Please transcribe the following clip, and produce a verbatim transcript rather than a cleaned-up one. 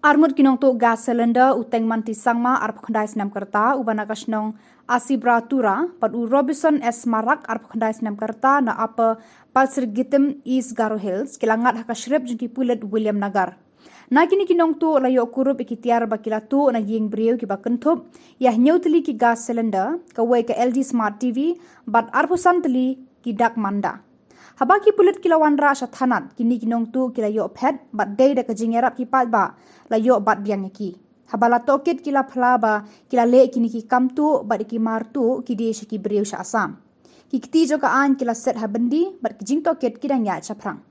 Arngut ki nongtuh gas cylinder, u Tengmanti Sangma, arphew khyndai snem ka rta, uba na ka shnong Asibra Tura, bad u Robison S Marak, arphew khyndai snem ka rta, na Upper Patsyrgittim, East Garo Hills, ki la ngat ha ka shrip jong ki pulit Williamnagar. Na kine ki nongtuh la ïoh kurup ïa ki tiar ba ki la tuh na ïing briew kiba kynthup ïa hynñiew tylli ki gas cylinder, kawei ka L G Smart T V, bad arphew san tylli ki dak manda. Haba ki pulit ki la wanrah sha thanat, kine ki nongtuh ki la ïoh phet bad dei da ka jingïarap ki paidbah la ïoh bat biang ïa ki. Haba la tohkit ki la phla ba ki la leh kine ki kam tuh bad ïa ki mar tuh ki die sha ki briew sha Assam. Ki kti jong ka aiñ ki la set ha byndi bad ki jingtohkit ki dang ïaid shaphrang.